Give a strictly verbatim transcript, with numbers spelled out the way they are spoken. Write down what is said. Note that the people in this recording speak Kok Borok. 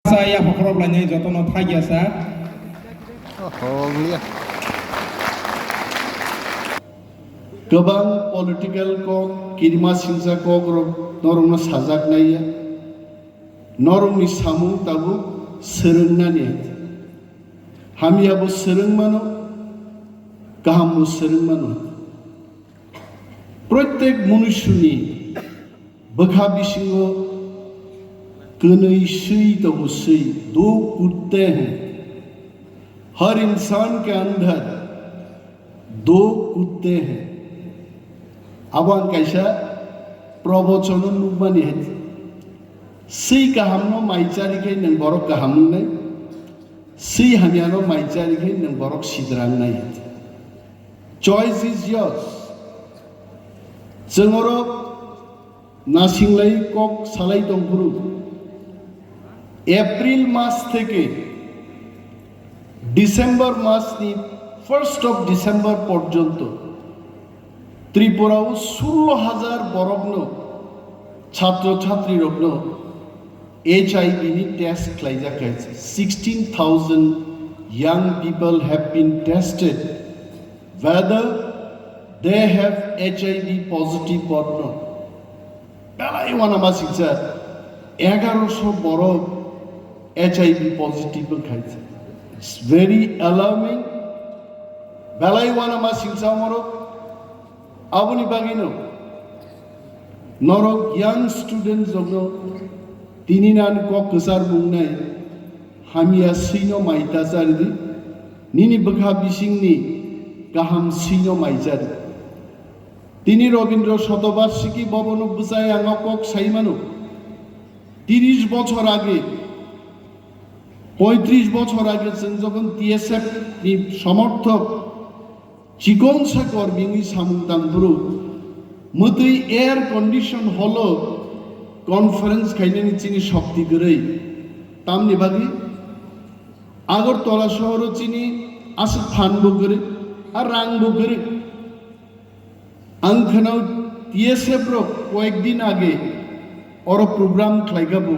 Sa ya phokrok lainai jotono thagya sa. Oho, wngya. Kwbang political kok, kirima singsa kok rok norokno sajak nai ya. Norokni samung tabuk swrwngnani. Hamya bo swrwng mano, kaham bo swrwng mano. Protek munushuni bwkha bisingo kwnwi swi tongo swi, dukh kutte hain. Har insan ke andar dukh kutte hain. Abo ang kaisa probochono nukmani hai. Swi kahamno maichari khe nwng borok kaham wngnai. Swi hamyano maichari khe nwng borok sidrangnai. Choice is yours. Chwng oro nasinglai kok salai tongphuru, April mas theke December mas ni first of December porjonto Tripura o sullo hajar borokno, chhatro chhatrirokno H I V ni test khlaijak hai. Sixteen thousand young people have been tested whether they have H I V positive or not. Belai uanama singcha egaroso borok H I V positive wngkha. It's very alarming. Belai uanama singcha omorok. Aboni bagwino norok young student jokno tini nan kok kwchar bungnai, hamya swino mai ta chari di, nini bwkha bisingni kaham swino mai chari. Tini Robindra Shatabarshiki Bhavan o bwchai ang o kok sai mano. Tiris bochor age, poitris bochor age chwng jokhon T S F ni somorthok chikon sa kormi wngwi samung tangphuru, mwtwi air condition hall o conference khainani chini shokti kwrwi. Tamni bagwi Agartala sohoro chini aswk phan bo kwrwi, a rang bo kwrwi. Ang khwnao T S F rok koyek din age oro program khlaikha bo,